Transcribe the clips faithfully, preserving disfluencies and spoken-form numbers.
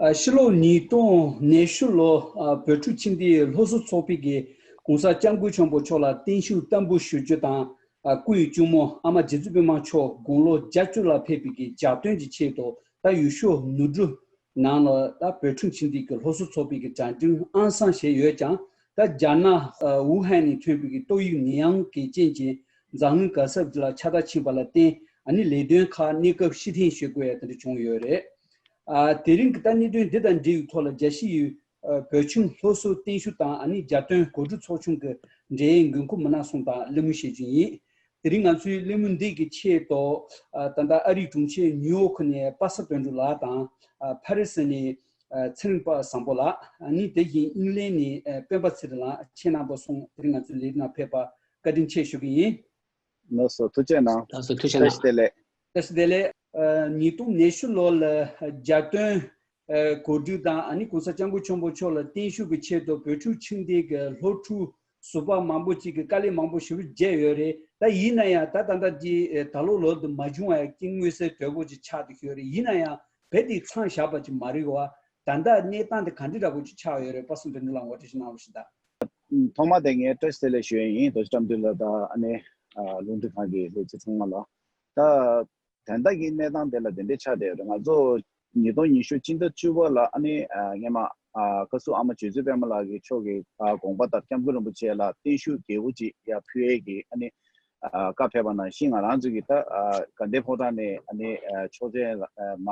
ཕྱི་ལོ་ཉིས་སྟོང་ཉི་ཤུ་ལོ། བོད་ཕྲུག་ཕྱི་འཐེན་སློབ་གསོ་ཚོགས་པའི་གི་གོང་ས་སྐྱབས་མགོན་ཆེན་པོ་མཆོག་ལ་བརྟན་བཞུགས་བསྟར་འབུལ་ཞུ་རྒྱུ་དང་། སྐུའི་གཅུང་མོ་ཨ་མ་རྗེ་བཙུན་པད་མ་མཆོག་དགུང་ལོ་བརྒྱད་ཅུ་ལ་ཕེབས་པའི་གི་ལྗགས་སྟོན་གྱི་ཆེད་དུ། ད་ཡུལ་ཤུལ་ནོར་འཁྲུལ་ནང་ལ་ད་བོད་ཕྲུག་ཕྱི་འཐེན་གྱི་སློབ་གསོ་ཚོགས་པའི་གི་གྲ་སྒྲིག་ཨང་སང་བྱས་ཡོད་ཀྱང་། ད་རྒྱ་ནག་ཝུ་ཧན་ནས་ཐོན་པའི་གི་ཏོག་དབྱིབས་ནད་ཡམས་ཀྱི་རྐྱེན་གྱིས་འཛམ་གླིང་ག་ས་ལ་ཆ་ཚང་ཕྱིན་པ་ལ་བརྟེན། ཨ་ནི་ལས་དོན་ཁག་གནས་སྐབས་ཕྱིར་འཐེན་བྱེད་དགོས་ཡ་དེ་འདྲ་བྱུང་ཡོད་རེད། ཨ་དེ་རིང་གི་ད་གནད་དོན་འདི་དང་འབྲེལ་བའི་ཐོག་ལ་རྒྱལ་སྤྱིའི་བོད་ཁྱིམ་སློབ་གསོ་བརྟན་བཞུགས་དང་ཨ་ནི་རྒྱ་སྟོན་གོ་སྒྲིག་ཚོགས་ཆུང་གི་འབྲེལ་ཡོད་འགན་འཁུར་མི་སྣ་གསུམ་དང་གླེང་མོལ་བྱེད་རྒྱུ་ཡིན། དེ་རིང་ང་ཚོའི་གླེང་མོལ་འདི་གི་ཆེད་དུ། ཨ་ད་ལྟ་ཨ་རིའི་གྲོང་ཁྱེར་ཉིའུ་ཡོག་ནས་པ་སངས་དོན་གྲུབ་ལགས་དང་། ཨ་ཕ་རི་སི་ནས་ཨ་ཚེ་རིང་པ་བཟང་པོ་ལགས། ཨ་ནི་དེ་བཞིན་ཨིང་ལན་ནས་ཨ་སྤེན་པ་ཚེ་རིང་ལགས། ཁྱེད་རྣམ་པ་གསུམ་དེ་རིང་ང་ཚོའི་ལས་རིམ་ནང་ཕེབས་པར་བཀའ་དྲིན་ཆེ་ཞུ་གི་ཡིན། ལགས་སོ། ཐུགས་རྗེ་གནང་། ལགས་སོ། ཐུགས་རྗེ་གནང་། བཀྲ་ཤིས་བདེ་ལེགས། བཀྲ་ཤིས་བདེ་ལེགས། ཨ་ཉིས་སྟོང་ཉི་ཤུ་ལོ་ལ་རྒྱ་སྟོན་ཨ་གོ་སྒྲིག་དང་ཨ་ནི་གོང་ས་སྐྱབས་མགོན་ཆེན་པོ་མཆོག་ལ་བརྟན་བཞུགས་ཀྱི་ཆེད་དུ་བོད་ཕྲུག་ཕྱི་འཐེན་གྱི་སློབ་ཕྲུག་ཟུར་པ་མང་པོ་ཅིག་གིས་དཀའ་ལས་མང་པོ་ཞེ་པོ་བརྒྱབ་ཡོད་རེད། ད་ཡིན་ན་ཡང་ད་ད་ལྟ་འདི་ཨ་ད་ལོ་ལོ་དུ་མ་བྱུང་བ་ཡང་དཀྱིལ་མངོན་གསལ་དོད་པོ་ཅིག་ཆགས་བསྡད་ཡོད་རེད། ཡིན་ན་ཡང་རྦད་དེ་མཚམས་བཞག་པ་ཅིག་མ་རེད་བ། ད་ལྟ་གནས་སྟངས་དེ་ག་འདྲ་འདྲ་པོ་ཅིག་ཆགས་ཡོད་རེད། པ་སངས་དོན་གྲུབ་ལགས་ངོ་སྤྲོད་ཅིག་གནང་རོགས་ཞུ་ད། ཐོག་མ་དེ་ངས་བཀྲ་ཤིས་བདེ་ལེགས་ཞུ་ཡས་ཡིན། རྡོ་རྗེ་བཀྲམ་འདུས་ལགས་དང་ཨ་ནེ་ཨ་རླུང་འཕྲིན་ཁང་གི་ལས་བྱེད་ཚང་མ་ལ། ད་ད་ལྟ་གི་གནས་སྟངས་དེ་ལ་དེ་འདྲའི་ཆགས་བསྡད་ཡོད་རེད། ང་ཚོ་ཉིས་སྟོང་ཉི་ཤུ་སྤྱི་ཟླ་བཅུ་པ་ལ་ཨ་ནེ་ཨ་སྔས་མ་ཨ་བཀའ་ཟུར་ཨ་མ་རྗེ་བཙུན་པད་མ་ལགས་ཀྱི་མཆོག་གི་ཨ་དགོངས་པ་ལྟར་སྐྱབས་མགོན་རིན་པོ་ཆེ་ལ་བརྟན་བཞུགས་རྒྱལ་པོ་ཅིག་ཡར་ཕུལ་ཡས་ཀྱི་ཨ་ནེ་ཨ་བཀའ་ཕེབས་པ་ནང་བཞིན། ང་རང་ཚོ་གི་ད་ཨ་དགའ་ལྡན་ཕོ་བྲང་ནས་ཨ་ནེ་ཨ་ཆོག་མཆན་ལ་ཨ་མ་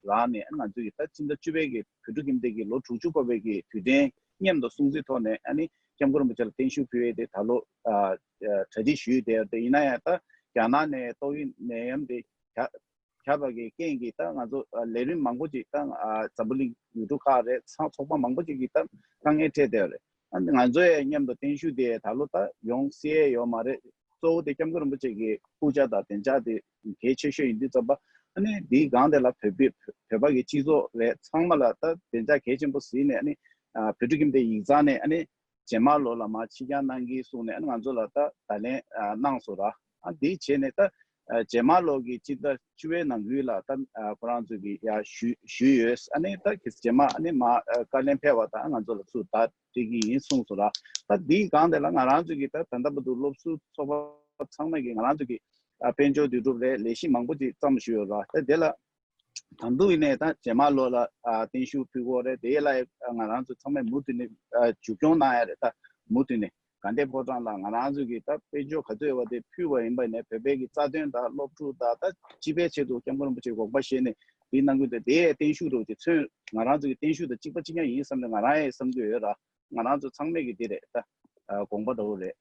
རང་ནས་ང་ཚོས་ཀྱི་ད་ཕྱི་ཟླ་བཅུ་པའི་གི་བོད་ཕྲུག་ཁྱིམ་སྡེ་གི་ལོ་དྲུག་ཅུ་འཁོར་བའི་གི་དུས་དྲན་མཉམ་དུ་སྲུང་བརྩིའི་ཐོག་ནས་ཨ་ནི་སྐྱབས་མགོན་རིན་པོ་ཆེ་ལ་བརྟན་བཞུགས་ཕུལ་བའི་དེ་ད་ལོ་ཨ་ཨ་གྲ་སྒྲིག་ཞུས་བསྡད་ཡོད་དེ། ཡིན་ན་ཡང་ད་རྒྱ་ནག་ནས་ཏོག་དབྱིབས་ནད་ཡམས་དེ་ཁྱབ་ཁྱབ་པ་གི་རྐྱེན་གྱིས་ད་ང་ཚོ་ཨ་ལས་རིམ་མང་པོ་ཅིག་ད་ཨ་འཛམ་བུ་གླིང་ཡུལ་གྲུ་ཁག་རེད། ཚང་ཚོགས་པ་མང་པོ་ཅིག་གིས་ད་དཀའ་ངལ་འཕྲད་བསྡད་ཡོད་རེད། ཨ་ནི་ང་ཚོ་ཡང་མཉམ་དུ་བརྟན་བཞུགས་དེ་ད་ལོ་ད་ཡོང་སྲིད་ཡོད་མ་རེད། གཙོ་བོ་དེ་སྐྱབས་མགོན་རིན་པོ་ཆེ་གི་སྐུ་ཕྱྭ་དང་བདེ་འཇགས་དེ་གལ་ཆེ་ཤོས་ཡིན་དུས་ཙམ་པ། ཨ་ནི་དེའི་སྒང་དེ་ལ་བོད་པའི་བོད་པ་གི་སྤྱི་ཚོགས་རེད། ཚང་མ་ལ་ད་བདེ་འཇགས་གལ་ཆེན་པོ་གཟིགས་ནས། ཨ་ནི་ཨ་བོད་ཕྲུག་ཁྱིམ་སྡེ་ཡིག་ཚང་ནས་ཨ་ནི་རྗེས་མ་ལོ་ལ་མར་ཕྱི་འགྱངས་གནང་གི་གསུངས་ནས། ཨ་ནི་ང་ཚོ་ལ་ད་བརྡ་ལན་ཨ་གནང་སོང་ར། ཨ་དེ་བྱས་ནས་ད་ཨ་རྗེས་མ་ལོ་གི་སྤྱི་ཟླ་བཅུ་པའི་ནང་ཁུལ་ལ་ད་ཨ་ཁོ་རང་ཚོ་གི་ཡར་ཞུ་ཞུས་ཡོད། ཨ་ནི་ད་གི་རྗེས་མ་ཨ་ནི་མར་ཨ་བཀའ་ལན་ཕེབས་པ་དང་ང་ཚོ་ལ་ཚུར་བརྡ་སྤྲད་ཀྱི་ཡིན་གསུངས་སོང་ར། ད་དེའི་སྒང་དེ་ལ་ང་རང་ཚོ་གི་ད་ད་ལྟ་བར་དུ་སློབ་ཟུར་ཚོགས་པ་ཚང་མ་གི་ང་རང་ཚོ་གི་ཨ་དཔལ་འབྱོར་དོན་གྲུབ་རེད། ལས་གཞི་མང་པོ་ཅིག་བརྩམས་བཞུགས་ཡོད་ར། ད་དེ་ལ་ད་དུང་ཡིན་ནའི་ད་རྗེས་མ་ལོ་ལ་ཨ་བརྟན་བཞུགས་ཕུལ་དགོས་རེད། དེ་ལ་ཨ་ང་རང་ཚོ་ཚང་མས་མུ་མཐུད་ནས་ཨ་མཇུག་སྐྱོང་གནང་ཡ་རེད། ད་མུ་མཐུད་ནས་དགའ་ལྡན་ཕོ་བྲང་ལ་ང་རང་ཚོ་གིས་ད་དཔལ་འབྱོར་ག་ཚོད་ཡོད་པ་དེ་ཕུལ་བ་ཡིན་པ་ནས། བོད་པའི་གི་རྩ་དོན་དང་སློབ་ཕྲུག་དང་ད་སྤྱི་པའི་ཆེད་དུ་སྐྱབས་མགོན་རིན་པོ་ཆེའི་དགོངས་པ་བཞེས་ནས་དེའི་གནང་སྐུལ་དེ་དེའི་བརྟན་བཞུགས་རུ་དེ་མཚོན། ང་རང་ཚོ་གི་བརྟན་བཞུགས་དང་གཅིག་པ་གཅིག་རྐྱང་ཡིན་བསམ་ནས་ང་རང་ཡང་བསམ་གྱི་ཡོད་ར། ང་རང་ཚོ་ཚང་མས་ཀྱི་འདི་རེད། ད་ཨ་དགོངས་པ་འདྲ་བོ་རེད།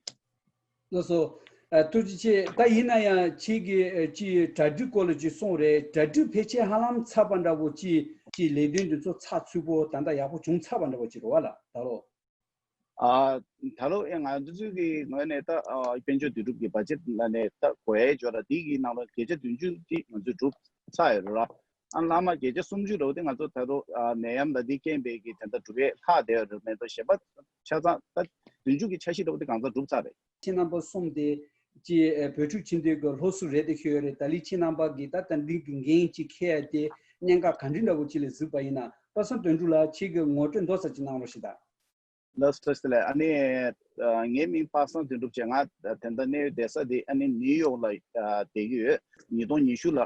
ལགས་སོ། ཨ་ཐུགས་རྗེ་ཆེ། ད་ཡིན་ན་ཡང་ཁྱེད་ཀྱིས་ཨ་ཅིག་གྲ་སྒྲིག་སྐོར་ལ་ཅིག་གསུངས་རེད། གྲ་སྒྲིག་ཕལ་ཆེར་ཧ་ལམ་ཚར་བ་འདྲ་བོ་ཅིག་ཅིག་ལས་དོན་འདི་ཚོ་ཚགས་ཚུད་པོ་ད་ལྟ་ཡག་པོ་བྱུང་ཚར་བ་འདྲ་བོ་ཅིག་རེད་བ་ལ་ད་ལོ། ཨ་ད་ལོ་ཨེ་ང་ཚོ་ཚོའི་གི་ངོས་ནས་ད་ཨ་དཔལ་འབྱོར་དུས་གྲུབ་ཀྱི་བ་ཇེཊ་ལ་ནས་ད་དགོས་ཡས་འབྱོར་ར། དེ་གི་ནང་ལ་བརྒྱ་ཆ་བདུན་ཅུ་དེ་ང་ཚོས་གྲུབ་ཚར་ཡོད་ར། ཨ་བླ་མ་བརྒྱ་ཆ་སུམ་ཅུ་འདྲ་བོ་དེ་ང་ཚོ་ད་དུང་ཨ་ནད་ཡམས་ལ་འདི་རྐྱེན་པས་ཀྱི་དེ་འདྲ་གྲུབ་ཡས་ལྷག་བསྡད་ཡོད་རེད་མེད་དོ། གཞན་པ་ཆ་ཚང་ད་བདུན་ཅུ་གི་ཆ་བཞི་འདྲ་བོ་དེ་གང་ཚང་གྲུབ་ཚར་རེད། ཁྱེད་རྣམ་པ་གསུམ་དེ་ཅིག་ཨ་བོད་ཕྲུག་ཕྱི་འཐེན་གྱི་སློབ་ཟུར་རེད་དེ་ཤོད་ཡོད་རེད། ད་ལི་ཁྱེད་རྣམ་པ་གིས་ད་ད་འདི་གི་འགན་ཅིག་འཁྱེར་ཡ་དེ་གནད་འགག་ག་འདྲ་འདྲ་བོ་ཅིག་ལ་གཟིགས་པ་ཡིན་ན། པ་སངས་དོན་གྲུབ་ལགས་ཁྱེད་ཀྱི་ངོ་སྤྲོད་མདོ་ཙམ་ཅིག་གནང་རོགས་ཞེས་དང་། ལགས་སོ། ལགས་སོ། ཨ་ནི་ཨ་ངའི་མིང་པ་སངས་དོན་གྲུབ་བྱས། ང་ད་ལྟ་གནས་ཡུལ་བསྡད་ས་དེ་ཨ་ནི་ནིའུ་ཡོག་ལ་ཨ་བསྡད་ཀྱི་ཡོད། ཉིས་སྟོང་ཉི་ཤུ་ལ་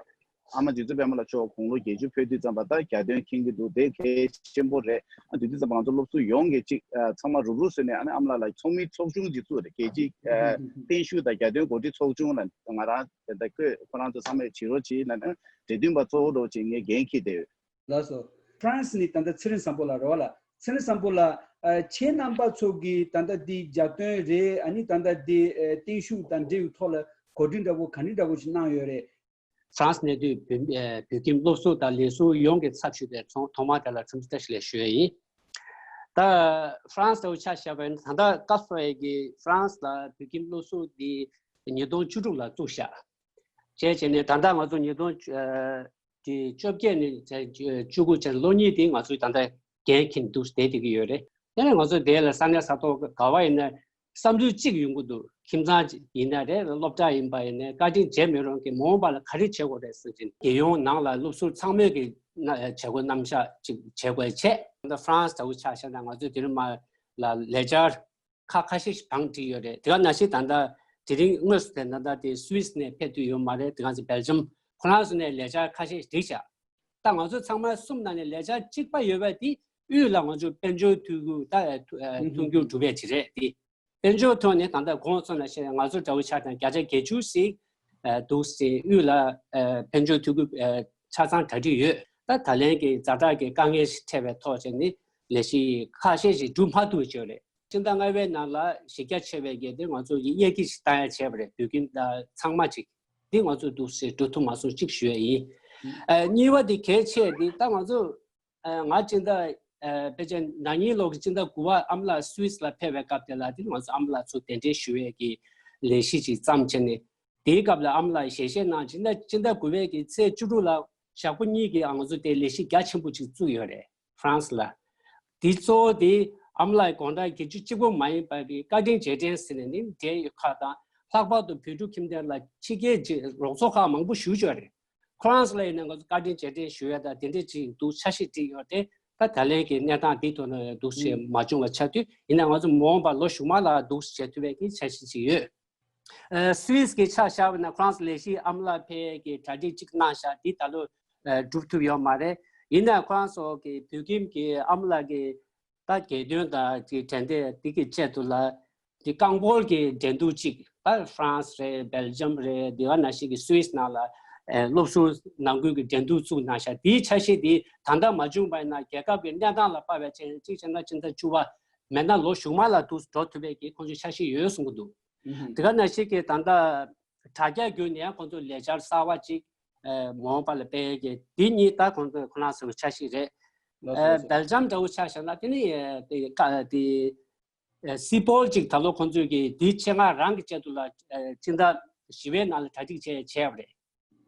ཨ་མ་རྗེ་བཙུན་པད་མ་ལགས་མཆོག་དགུང་ལོ་བརྒྱད་ཅུ་ཕེབས་དུས་ཙམ་པ་ད་རྒྱ་སྟོན་མཁྱེན་གྱི་འདུག་དེ་གལ་ཆེན་པོ་རེད། ཨ་དེ་དུས་ཙམ་པ་ང་ཚོ་སློབ་ཟུར་ཡོངས་ཀྱིས་གཅིག་ཨ་ཚང་མ་རུབ་རུབ་བཟོས་ནས་ཨ་ནི་ཨ་མ་ལགས་ལ་ཚོགས་མི་ཚོགས་ཆུང་ཅིག་བཙུགས་རེད། རྒྱལ་སྤྱིའི་ཨ་བརྟན་བཞུགས་དང་རྒྱ་སྟོན་གོ་སྒྲིག་ཚོགས་ཆུང་ལ་ང་རང་དེ་འདྲ་བསྐོས། ཁོ་རང་ཚོ་ཚང་མས་བྱེད་རོགས་བྱེད་ལབ་ནས་འབྲེལ་མཐུད་པ་གཙོ་བོ་འདྲ་བོ་བྱས་ངས་འགན་འཁྱེར་བསྡད་ཡོད། ལགས་སོ། ཧྥ་རན་སི་ནས་ད་ལྟ་ཚེ་རིང་བཟང་པོ་ལགས་རེད་བ་ལ། ཚེ་རིང་བཟང་པོ་ལགས། ཨ་ཁྱེད་རྣམ་པ་ཚོ་གིས་ད་ལྟ་འདི་རྒྱ་སྟོན་རེད། ཨ་ནི་ད་ལྟ་འདི་ཨ་བརྟན་བཞུགས་དང་འབྲེལ་བའི་ཐོག་ལ་གོ་སྒྲིག་འདྲ་བོ་ག་འདྲ་འདྲ་བོ་ཞིག་གནང་ཡོད་རེད། ཧྥ་རན་སི་གནས་སྡོད་བོད་ཨ་བོད་ཁྱིམ་སློབ་ཟུར་དང་ལས་ཟུར་ཡོངས་ཀྱི་ཚབ་ཞུས་ཏེ་ཚོགས་ཐོག་མར་དེ་ལ་འཚམས་འདྲི་བཀྲ་ཤིས་བདེ་ལེགས་ཞུ་ཡ་ཡིན། ད་ཧྥ་རན་སི་ལ་ཆ་བཞག་པ་ཡིན་ན་ད་ལྟ་སྐབས་སུ་བབས་ཀྱི་ཧྥ་རན་སི་ལ་བོད་ཁྱིམ་སློབ་ཟུར་འདི་ཉིས་སྟོང་བཅུ་དྲུག་ལ་བཙུགས་བཞག་བྱས་བྱས་ནས་ད་ལྟ་ང་ཚོ་ཉིས་སྟོང་ཨ་དེ་བཅོ་བརྒྱད་ནས་བཅུ་དགུ་བཅས་ལོ་གཉིས་དེ་ང་ཚོས་ད་ལྟ་འགན་འཁྱེར་འདུག་བསྡད་བསྡད་ཀྱི་ཡོད་རེད། དེ་ནས་ང་ཚོ་དེ་ལ་ས་གནས་ས་ཐོག་ག་བ་ཡིན་ན་བསམ་ཚུལ་གཅིག་ཡོང་གི་འདུག་ཁྱིམ་ཚང་ཡིན་ན་རེད། སློབ་གྲྭ་ཡིན་པ་ཡིན་ན་བཀའ་དྲིན་བྱས་མི་རུང་གི་མ་འོངས་པ་ལ་ག་རེ་བྱེད་དགོས་རེད་ཟེར་གྱིན། རྒྱལ་ཡོངས་ནང་ལ་སློབ་ཟུར་ཚང་མས་ཀྱི་ ན་བྱེད་སྒོ་རྣམ་གཞག་ཅིག་བྱེད་དགོས་བྱས། ད་ཧྥ་རན་སི་འདྲ་བོ་ཆ་བཞག་ན་ང་ཚོས་དེ་རིང་མ་ལ་ལས་འཆར་ཁག་ཁ་ཤས་ཤིག་བང་བསྒྲིགས་ཡོད་རེད། དེ་ག་ནང་བཞིན་ད་ལྟ་དེ་རིང་དངོས་སུ་དེ་ད་ལྟ་དེ་སུད་སི་ནས་ཕེབས་ཐུབ་ཡོད་མ་རེད། དེ་ག་ཚོ་སྦེལ་ཇམ་ཁོ་རང་ཚོ་ནས་ལས་འཆར་ཁ་ཤས་བསྒྲིགས་བཞག་ད་ང་ཚོ་ཚང་མ་གསུམ་ནང་ནས་ལས་འཆར་གཅིག་པ་ཡོད་པ་དེ་དབུས་ལ་ང་ཚོ་དཔལ་འབྱོར་འཐུས་སྒོ་ད་ཐུ་ཨ་ཐུགས་འགྱུར་གྲུབ་པའི་ཅིག་རེད་དེ། དཔལ་འབྱོར་ཐོག་ནས་ད་ལྟ་གོང་མཚོན་ན་བཤད་ང་ཚོ་འདྲ་བོ་ཆ་དང་བརྒྱ་ཆ་བརྒྱད་ཅུ་ཞིག་ཨ་འདུག་སེ་དབུས་ལ་ཨ་དཔལ་འབྱོར་འཐུས་སྒོ་ཨ་ཆ་ཚང་གྲ་སྒྲིག་ཡོད། ད་ད་ལན་གྱི་ཛ་དྲག་གི་དཀའ་ངལ་ཞིག་འཕྲད་པའི་ཐོག་བྱས་ནས་ལས་གཞི་ཁ་ཤས་ཤིག་འགྲུབ་མ་ཐུབ་ཀྱི་ཡོད་རེད། སྤྱི་ཟླ་ལྔ་པའི་ནང་ལ་གཞི་རྒྱ་ཆེ་བའི་གལ་ཏེ་ང་ཚོ་ཡི་གཡས་འཁྱིལ་ཞིག་བཏང་ཡ་བྱས་པ་རེད། བོད་ཁྱིམ་དང་ཚང་མ་ཅིག་འདི་ང་ཚོ་འདུག་སེ་འགྲོ་ཐུབ་མ་སོང་གཅིག་ཞུ་ཡ་ཡིན། ཨ་གཉིས་པ་འདི་གལ་ཆེ་འདི་ད་ང་ཚོ་ཨ་ང་སྤྱི་ཟླ་ཨ་ཕལ་ཆེར་ན་ནིང་ལོ་གི་སྤྱི་ཟླ་དགུ་པ་ཨ་མ་ལགས་སུད་སི་ལ་ཕེབས་པའི་སྐབས་དེ་ལ་དེ་ང་ཚོ་ཨ་མ་ལགས་ཚོ་གདན་འདྲེན་ཞུ་ཡས་ཀྱི་ལས་གཞི་ཅིག་བརྩམས་བྱས་ནས་དེའི་སྐབས་ལ་ཨ་མ་ལགས་ཞལ་བཞེས་གནང་སྤྱི་ཟླ་སྤྱི་ཟླ་དགུ་པའི་གི་ཚེས་བཅུ་དྲུག་ལ་ཞག་པོ་གཉིས་ཀྱི་ང་ཚོ་དེ་ལས་གཞི་རྒྱ་ཆེན་པོ་ཅིག་བཙུགས་ཡོད་རེད་ཧྥ་རན་སི་ལ། དེ་གཙོ་བོ་དེ་ཨ་མ་ལགས་དགོང་དག་བརྒྱད་ཅུ་གཅིག་པོ་མ་ཡིན་པ་གི་བཀའ་དྲིན་རྗེས་དྲན་ཟེར་ནས་ནི་འབྲེལ་ཡོད་ཁག་དང་ལྷག་པར་དུ་བོད་ཕྲུག་ཁྱིམ་སྡེ་ལ་ཕྱི་རྒྱལ་གྱི་རོགས་ཚོགས་ཁག་མང་པོ་ཞུ་བཅུག་རེད། ཁོ་རང་ཚོ་ལ་ཡིན་ན་ང་ཚོ་བཀའ་དྲིན་རྗེས་དྲན་ཞུ་ཡ་དང་དེ་འདྲས་ཅིག་འདུག་འཆར་གཞི་བསྒྲིགས་ཡོད་དེ་ད་ད་ལན་གྱི་གནས་སྟངས་འདི་ཐོག་ན་འདུག་སེ་མ་བྱུང་བ་ཆགས་དུས་ཡིན་ན་ང་ཚོ་མ་འོངས་པར་ལོ་གཞུག་མ་ལ་འདུག་སེ་བྱེད་ཐུབ་པའི་གི་འཆར་གཞི་ཅིག་ཡོད། ཨ་སུད་སི་གི་ཆ་བཞག་པ་ན་ཁོ་རང་ཚོ་ལས་གཞི་ཨ་མ་ལགས་ཕེབས་ཀྱི་གྲ་སྒྲིག་ཅིག་གནང་བཞག་འདི་ད་ལོ་ཨ་འགྲུབ་ཐུབ་ཡོད་མ་རེད། ཡིན་ན་ཁོ་རང་ཚོ་གི་བོད་ཁྱིམ་གྱི་ཨ་མ་ལགས་ཀྱི་ད་རྒྱལ་དོན་དང་གི་དྲན་རྟེན་འདི་གི་ཆེད་དུ་ལ་འདི་རྐང་སྤོལ་གྱི་འགྲན་བསྡུར་ཅིག་ད་ཧྥ་རན་སི་རེད། སྦེལ་ཇམ་རེད། འདི་ག་ནང་བཞིན་གྱི་སུད་སི་ནང་ལ་ཨ་སློབ་ཟུར་ནང་ཁུལ་གྱི་འགྲན་བསྡུར་བཙུགས་གནང་བཞག་འདིའི་འཆར་གཞི་འདི་ད་ལྟ་མ་བྱུང་བ་ཡིན་ན་རྒྱལ་ཁབ་ཀྱི་གནས་སྟངས་ལ་དཔག་པའི་ཆ་ནས་གཅིག་བྱས་ན་ཕྱི་ཟླ་བཅུ་པ་མེད་ན་ལོ་གཞུག་མ་ལ་འདུག་འགྲོ་ཐུབ་པའི་གི་ཁོང་ཚོའི་འཆར་གཞི་ཡོད་གསུང་གི་འདུག་ཨུ་ཧུམ། དེ་ག་ནང་བཞིན་གྱི་ད་ལྟ་དྲ་རྒྱ་བརྒྱུད་ནས་ཡང་ཁོང་ཚོ་ལས་འཆར་གསར་བ་ཅིག་ཨ་མ་འོངས་པ་ལ་སྤེལ་ཡས་ཀྱི་འདི་གཉིས་ད་ཁོང་ཚོ་ཁོ་རང་ཚོའི་འཆར་གཞི་རེད། ལགས་སོ་ཨ་ལགས་སོ། སྦེལ་ཇམ་འདྲ་བོ་ཆ་བཞག་ན་དེ་ནི་ཨ་དེ་ཀ་དེ་ཨ་སི་པོལ་ཅིག་ད་ལོ་ཁོང་ཚོས་ཀྱི་དེའི་ཆེད་མངགས་རང་གི་ཆེད་དུ་ལ་ཨ་སྤྱི་ཟླ་བཞི་པའི་ནང་ལ་གྲ་སྒྲིག་བྱས་བྱས་པ་རེད།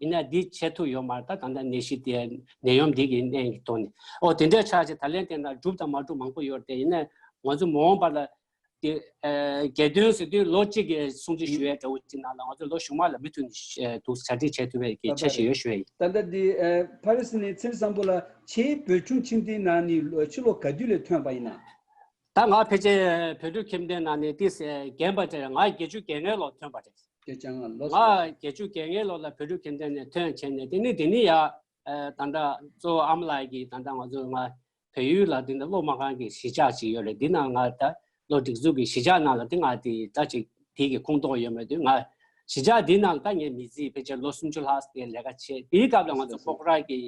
ཡིན་ན་འདི་བྱེད་ཐུབ་ཡོད་མ་རེད། ད་ད་ལྟ་ནད་གཞི་དེ་ནད་ཡམས་འདི་གི་གནས་ཀྱི་ཐོག་ནས་ཨོ་དེ་འདྲའི་ཆ་ཆེ་ད་ལན་བལྟས་ན་འགྲུབ་དང་མ་འགྲུབ་མང་པོ་ཡོད་རེད་དེ། ཡིན་ན་ང་ཚོ་མ་འོངས་པ་ལ་དེ་ཨ་རྒྱལ་དོན་ཟེར་དུས་ལོ་གཅིག་གི་སྲུང་བརྩི་ཞུ་ཡས་འདྲ་བོ་ཅིག་ནང་ལ་ང་ཚོ་ལོ་གཞུག་མ་ལ་མུ་མཐུད་ནས་ཨ་འདུག་གྲ་སྒྲིག་བྱེད་ཐུབ་པའི་གི་འཆར་གཞི་ཡོད་ཞུ་ཡས་ཡིན། ད་ལྟ་འདི་ཨ་ཕ་རི་སི་ནས་ཚེ་རིང་བཟང་པོ་ལགས་ཁྱེད་བོད་ཁྱིམ་སྡེའི་ནང་ནས་ལོ་ཕྱི་ལོ་ག་དུས་ལ་ཐོན་པ་ཡིན་ན། ད་ང་ཕལ་ཆེར་བོད་ཕྲུག་ཁྱིམ་སྡེའི་ནང་ནས་ཏོག་ཙམ་རྒན་པ་དེར་ང་བརྒྱད་ཅུ་གྱ་ལྔའི་ལོ་ཐོན་པ་རེད། སྐད་ཆ་ང་ལོ་ང་བརྒྱད་ཅུ་གྱ་ལྔའི་ལོ་ལ་བོད་ཕྲུག་ཁྱིམ་སྡེ་ནས་ཐོན་བྱས་ནས་དེ་ནི་དེ་ནི་ཡ་ཨ་ད་ལྟ་གཙོ་བོ་ཨ་མ་ལགས་ཀྱིས་ད་ལྟ་ང་ཚོ་ང་བལ་ཡུལ་ལ་དེ་འདྲ་སློབ་མ་ཁང་གི་གཞིས་ཆགས་ཅིག་ཡོད་རེད། འདི་ནང་ང་ད་སློབ་སྒྲིག་འཛུགས་ཀྱི་གཞིས་ཆགས་ནང་ལ་དེ་ང་དེ་ད་ཅིག་དེ་གི་ཁོངས་གཏོགས་ཡོད་མེད་དུས་ང་གཞིས་ཆགས་འདི་ནང་ལ་ད་ངའི་མི་ཚེ་ཕལ་ཆེར་ལོ་སུམ་ཅུ་ལྷག་ཙམ་ལས་ཀ་བྱས། དེའི་སྐབས་ལ་ང་ཚོ་ལགས་སོ། ཁོ་རང་གི་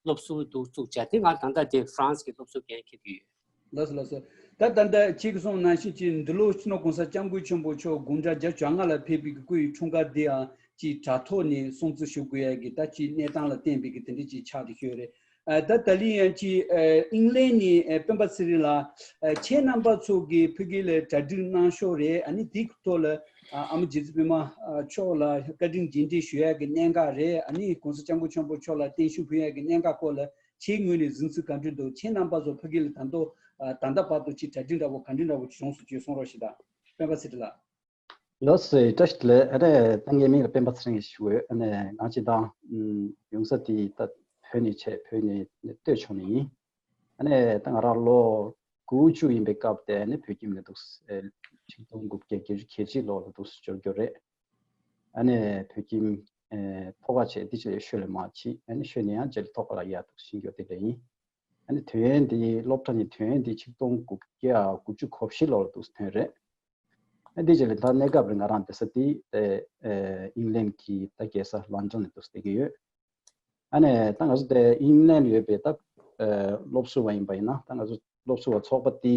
སློབ་ཟུར་འདུག་བཙུགས་བྱས་ཏེ་ང་ད་ལྟ་དེ་ཧྥ་རན་སི་གི་སློབ་ཟུར་འགན་འཁྱེར་གྱི་ཡོད། ལགས་སོ་ལགས་སོ། ད་ད་ལྟ་ཁྱེད་ཀྱིས་གསུངས་ནང་བཞིན་གྱི་འདི་ལོ་སྤྱི་ནོར་གོང་ས་སྐྱབས་མགོན་ཆེན་པོ་མཆོག་དགུང་གྲངས་བརྒྱད་ཅུ་གྱ་ལྔ་ལ་ཕེབས་པའི་གི་སྐུའི་འཁྲུངས་སྐར་འདི་ཡང་ཅིག་དྲ་ཐོག་ནས་སྲུང་བརྩི་ཞུ་དགོས་ཡ་གི་ད་ཅིག་གནས་སྟངས་ལ་བརྟེན་པའི་གི་དེ་འདྲ་ཅིག་ཆགས་བསྡད་ཡོད་རེད། ཨ་ད་ད་ལན་ཡང་ཅིག་ཨ་ཨིང་ལན་ནས་ཨ་སྤེན་པ་ཚེ་རིང་ལགས་ཨ་ཁྱེད་རྣམ་པ་ཚོ་གི་ཕ་གི་ལ་གྲ་སྒྲིག་གནང་ཤོག་རེད། ཨ་ནི་དེའི་ཐོག་ལ་ཨ་ཨ་མ་རྗེ་བཙུན་པད་མ་ཨ་མཆོག་ལ་བཀའ་དྲིན་རྗེས་དྲན་ཞུ་ཡ་གི་གནད་འགག་རེད། ཨ་ནི་གོང་ས་སྐྱབས་མགོན་ཆེན་པོ་མཆོག་ལ་བརྟན་བཞུགས་ཕུལ་ཡ་གི་གནད་འགག་སྐོར་ལ་ཁྱེད་ངོས་ནས་གཟིགས་ཚུལ་ག་འདྲ་འདུག་ཁྱེད་རྣམ་པ་ཚོ་ཕ་གི་ལ་ད་དུང་ཨ་ད་ལྟ་བར་དུ་ཅིག་གྲ་སྒྲིག་འདྲ་བོ་ག་འདྲ་འདྲ་བོ་བྱུང་སོང་ཅིག་གསུང་རོགས་ཞེས་དང་། སྤེན་པ་ཚེ་རིང་ལགས། ལགས་སོ། བཀྲ་ཤིས་བདེ་ལེགས། ཨ་ནི་ད་ངའི་མིང་ལ་སྤེན་པ་ཚེ་རིང་ཞུ་འོས། ཨ་ནི་ང་སྤྱིར་བཏང་ཨམ་ཡོང་ས་དེ་ད་བོད་ནས་བྱས་བོད་ནས་སྡོད་ཆོག་ནི་ཡིན། ཨ་ནི་ད་ང་རང་ལོ་དགུ་བཅུ་ཡིན་པའི་སྐབས་དེ་ཨ་ནི་བོད་ཁྱིམ་ནས་འདུག་ཨེ་ཆིག་སྟོང་དགུ་བརྒྱ་བརྒྱད་ཅུ་གྱ་གཅིག་ལོ་ལ་འདུག་འབྱོར་རྒྱུ་རེད། ཨ་ནི་བོད་ཁྱིམ་ཨེ་ཐོག་ཁ་བྱས་དེ་ཕྱིར་ཤོད་ལས་མ་ཕྱིན། ཨ་ནི་ཤོད་ནས་ཡང་རྗེས་ལ་ཐོག་ཁ་ལ་ཡར་འདུག་ཕྱིན་རྒྱུ་དེ་འདྲ་ཡིན། ཨ་ནི་ཐོན་ཡོན་དེ་སློབ་གྲྭ་ནས་ཐོན་ཡོན་དེ་ཆིག་སྟོང་དགུ་བརྒྱ་དགུ་བཅུ་གོ་བཞི་ལོ་ལ་འདུག་ཐོན་རེད། ཨ་དེ་རྗེས་ལ་ད་གནས་སྐབས་རིང་ང་རང་བསྡད་ས་དེ་ཨེ་ཨེ་ཨིང་ལན་གྱི་ད་རྒྱལ་ས་ལོན་ཌོན་ནས་འདུག་བསྡད་ཀྱི་ཡོད། ཨ་ནི་ད་ང་ཚོ་དེ་ཨིང་ལན་ཡོད་པའི་ད་ཨེ་སློབ་ཟུར་བ་ཡིན་པ་ཡིན་ན་ད་ང་ཚོ་སློབ་ཟུར་བ་ཚོགས་པ་དེ་